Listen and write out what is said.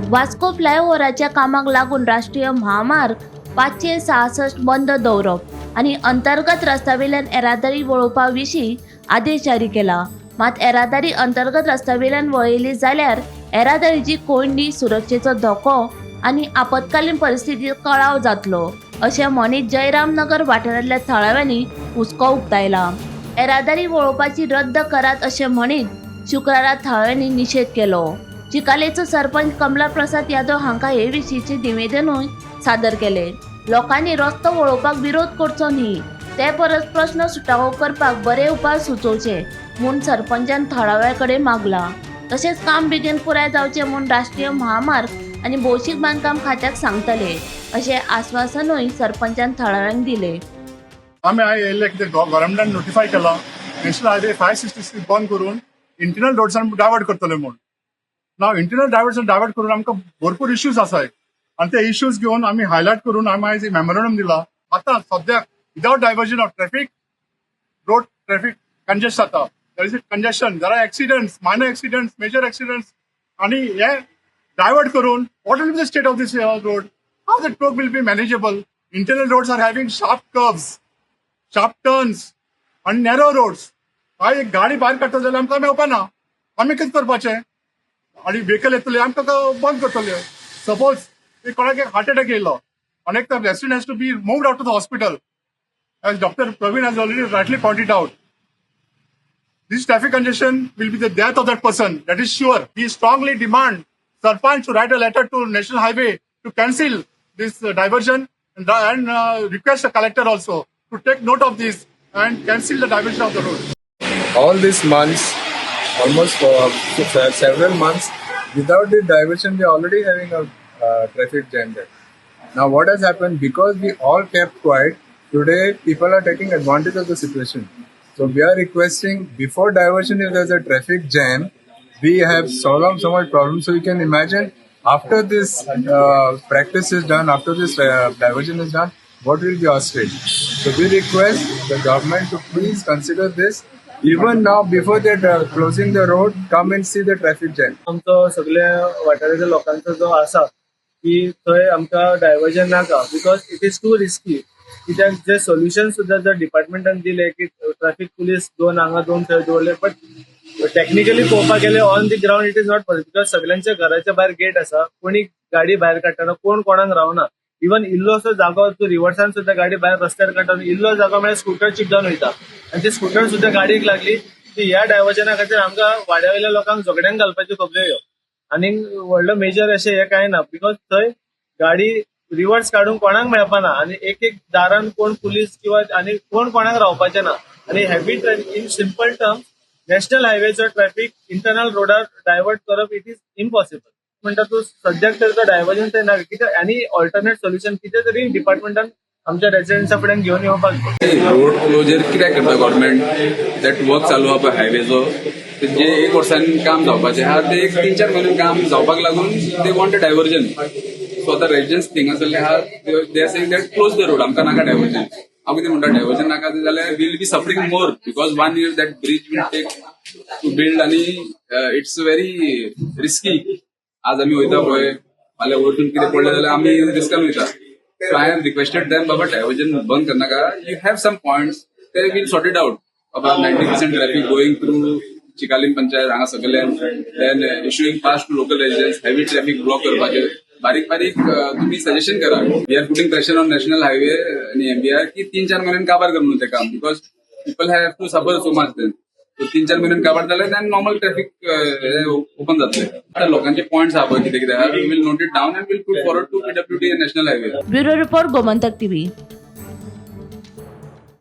वास्को फ्लायओव्हराच्या कामाक लागून राष्ट्रीय म्हामार्ग 566 बंद दवरप आनी अंतर्गत रस्त्यावेल्यान येरादारी वळोवपा विशीं आदेश जारी केला. मात येरादारी अंतर्गत रस्त्यावेल्यान वळयली जाल्यार येरादारीची कोंयडी, सुरक्षेचो धोको आनी आपत्कालीन परिस्थितीत कळाव जातलो, अशें म्हणीत जयराम नगर वाठारांतल्या थळाव्यांनी हुस्को उक्तायला. येरादारी वळोवपाची रद्द करात, अशें म्हणीत शुक्रारा थळाव्यांनी निशेध केलो. चिकालेचो सरपंच कमला प्रसाद यादव हांकां हे विशींचे निवेदनूय सादर केले. लोकांनी रस्तो वळोवपाक विरोध करचो न्ही, ते परस प्रश्न सुटावो करपाक बरे उपाय सुचोवचे म्हूण सरपंचान थळाव्या कडेन मागला. तशेंच काम बेगीन पुराय जावचें म्हूण राष्ट्रीय म्हामार्ग आनी भौशीक बांदकाम खात्याक सांगतले, अशें आस्वासनूय सरपंचान थळाव्यांक दिले. आमी आयज येयल्ले कितें, गव्हर्मेंटान नोटिफाय केला, नॅशनल हायवे 566 बंद करून इंटरनल रोड्सान डायवर्ट करतले म्हूण. नाव इंटरनल डायवर्सन डायवर्ट करून आमकां भरपूर इश्यूज आसाय आनी ते इश्यूज घेवन आमी हायलायट करून आमी आयज मेमोरंडम दिला. आतां सद्याक without diversion of traffic, road traffic congest जाता. There is a congestion, there are accidents, minor accidents, major accidents. आणि हे डायवर्ट करून what will be the state of this road? How the road will be manageable? Internal roads are having sharp curves, sharp turns आणि narrow roads. आयज एक गाडी भायर काडटा जाल्यार आमकां मेळपाना. आमी कितें करपाचें? आनी व्हेकल येतले, आमकां बंद करतले. सपोज एक कोणाक एक हार्ट अटॅक येयलो आनी एक resident has to be moved out to the hospital, as Doctor Praveen has already rightly pointed out. This traffic congestion will be the death of that person. That is sure. We strongly demand Sarpanch to write a letter to National Highway to cancel this diversion and request the collector also to take note of this and cancel the diversion of the road. All these months, almost for several months, without the diversion, we are already having a traffic jam there. Now, what has happened? Because we all kept quiet, today people are taking advantage of the situation. So we are requesting, before diversion, if there's a traffic jam, we have so much problem. So you can imagine after this practice is done, after this diversion is done, what will be our state? So we request the government to please consider this. Even now, before they're closing the road, come and see the traffic jam. आमचो सगळ्या वाठाराच्या लोकांचो जो आसा की थंय आमकां diversion नाका, because it is too risky. कित्याक जे सोल्युशन सुद्दां जर डिपार्टमेंटान दिले की ट्रॅफिक पुलीस दोन हांगा, दोन थंय दवरले, बट टेक्निकली पळोवपाक गेले, on the ground it is not possible, because सगळ्यांच्या घराच्या भायर गेट आसा. कोणी गाडी भायर काडटना कोण कोणाक रावना. इवन इल्लोसो जागो, तूं रिवर्सान सुद्दां गाडी भायर रस्त्यार काडटा, इल्लो जागो म्हळ्यार स्कुटर चिपडावन वयता आनी ती स्कुटर सुद्दां गाडयेक लागली ती. ह्या डायवर्जना खातीर आमकां वाड्या वयल्या लोकांक झगड्यांक घालपाच्यो खबऱ्यो ह्यो. आनी व्हडलो मेजर अशें हें कांय ना, because थंय गाडी रिवर्स काडूंक कोणाक मेळपाना आनी एक एक दारान कोण पुलीस किंवा आनी कोण कोणाक रावपाचें ना. आनी heavy, in simple term, national हायवेचो ट्रॅफिक इंटरनल रोडार डायवर्ट करप, it is impossible. म्हणटा तूं, सद्याक तर तो डायवर्जन तरी ना. कित्याक आनी ऑल्टरनेट सोल्युशन कितें तरी डिपार्टमेंटान आमच्या रेसिडेंट्सा फुड्यान घेवन येवपाक जाय. रोड क्लोजर कित्याक करता गव्हर्मेंट? That work चालू आहा पळय हायवेचो, ते जे एक वर्सान काम जावपाचें आहा, ते एक 3-4 म्हयन्यान काम जावपाक लागून they want a diversion. So आतां रेजिडन्स थिंगासरले आहा, they are saying that close the road, आमकां नाका डायवर्जन. हांव कितें म्हणटा, डायवर्जन नाका जाल्यार we'll be suffering more, because one year that bridge will take to build आनी it's very risky. आज आमी वयता पळय, फाल्यां वचून कितें पडलें जाल्यार आमी रिस्कान वयता. So I have requested them, Baba, diversion बंद करनाका. You have some points, they will sort it out. बाबा, 90% traffic going through Chicalim panchayat हांगा सगळ्यान, then issuing pass to local residents, heavy traffic block करपाचे. बारीक बारीक तुम्ही सजेशन करा. We are putting pressure on National Highway आणि एमव्हीआय की 3-4 म्हयन्यान काबार कर म्हणून ते काम, because people have to suffer so much. Then 3-4 म्हयन्यान काबार जालें, then normal traffic open जातले. आता लोकांचे पॉयंट्स आहा पळय कितें कितें आहा, we'll note it down and we'll put forward to PWD and National Highway. Bureau report, Gomantak TV.